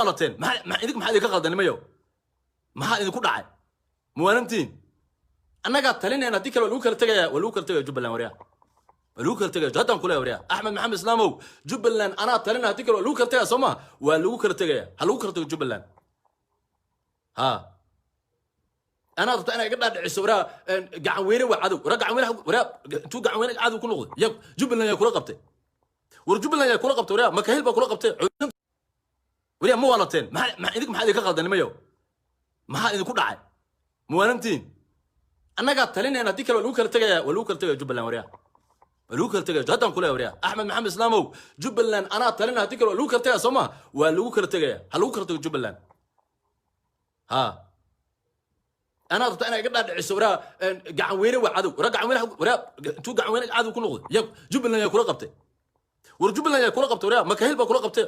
waalateen? Maxaa idink, maxaa idinka qaldan, nimayo? Maxaa idinku dhacay? Muwaalantiin? Annagaa talinayna, haddii kale waa lagu kala tegaya, waa lagu kala tegaya Jubbaland. Waryaa, waa lagu kala tegaya. Haddaan kuleeya, waryaa, Axmed Maxamed Islaamow, Jubbaland anaa talina, haddii kale waa lagu kala tegaya. Soo ma waa lagu kala tegaya? Ha lagu kala tego Jubbaland. Ha anaa rabta inaa iga dhaadhiciso, waraa, Gacan Weyne waa cadow. Waraa, Gacan Weyne, waraa, intuu Gacan Weyne cadow ku noqday? Ya Jubbaland yaa kula qabtay? War Jubbaland yaa kula qabtay? Waraa, Makahil baa kula qabtay. Waryaa, ma waalateen? Maxaa idink, maxaa idinka qaldan, nimayo? Maxaa idinku dhacay? Muwaalantiin? Annagaa talinayna, haddii kale waa lagu kala tegaya, waa lagu kala tegaya Jubbaland. Waryaa, waa lagu kala tegaya. Haddaan kuleeya, waryaa, Axmed Maxamed Islaamow, Jubbaland anaa talina, haddii kale waa lagu kala tegaya. Soo ma waa lagu kala tegaya? Ha lagu kala tego Jubbaland. Ha anaa rabta inaa iga dhaadhiciso, waraa, Gacan Weyne waa cadow. Waraa, Gacan Weyne, waraa, intuu Gacan Weyne cadow ku noqday? Ya Jubbaland yaa kula qabtay? War Jubbaland yaa kula qabtay? Waraa, Makahil baa kula qabtay.